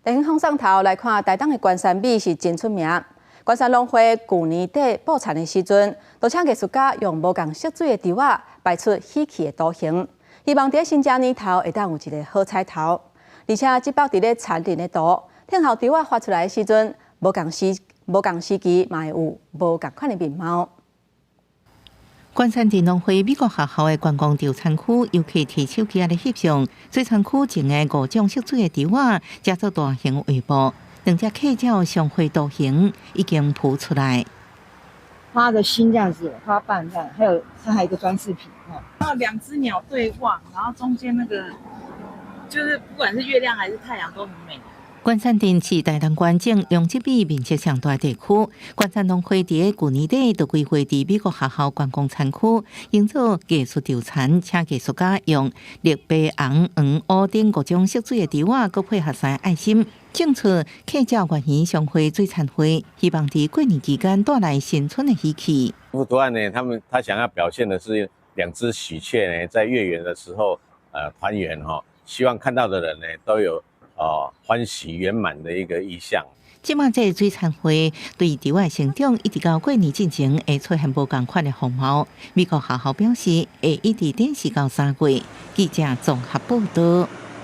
電影放送頭來看，台東的關山美是真出名。關山農會舊年底布田的時陣，就請藝術家用無仝色水的稻仔擺出喜氣的圖形，希望佇新正年頭會當有一个好彩頭。而且這幅佇咧田林的圖，聽候稻仔發出來的時陣，無仝時無仝時期嘛會有無仝款的面貌。關山鎮農會美國學校的觀光稻田區，遊客提手機來翕相，水田區種的五種色水的稻仔，製作大型帷幕，兩隻客鳥相會圖形已經浮出來。花的心這樣子，花瓣這樣，還有它還有一個裝飾品。然後兩隻鳥對望，然後中間那個就是不管是月亮還是太陽都很美。關山鎮是台東縣種良質米面積上大地區。關山農會佇舊年底就規劃佇美國學校觀光田區營造藝術稻田，請藝術家用綠、白、紅、黃、烏等五種色水的稻仔，閣配合三個愛心，種出客鳥月圓相會水田畫，希望佇過年期間帶來新春的喜氣。這幅圖案呢，他想要表現的是兩隻喜鵲呢，在月圓的時候，團圓哈，希望看到的人呢都有哦，歡喜圓滿的一個意象。這馬這个水田畫對稻仔成長，一直到過年進前會出現無仝款的風貌。美國學校表示會一直展示到3月。記者綜合報道。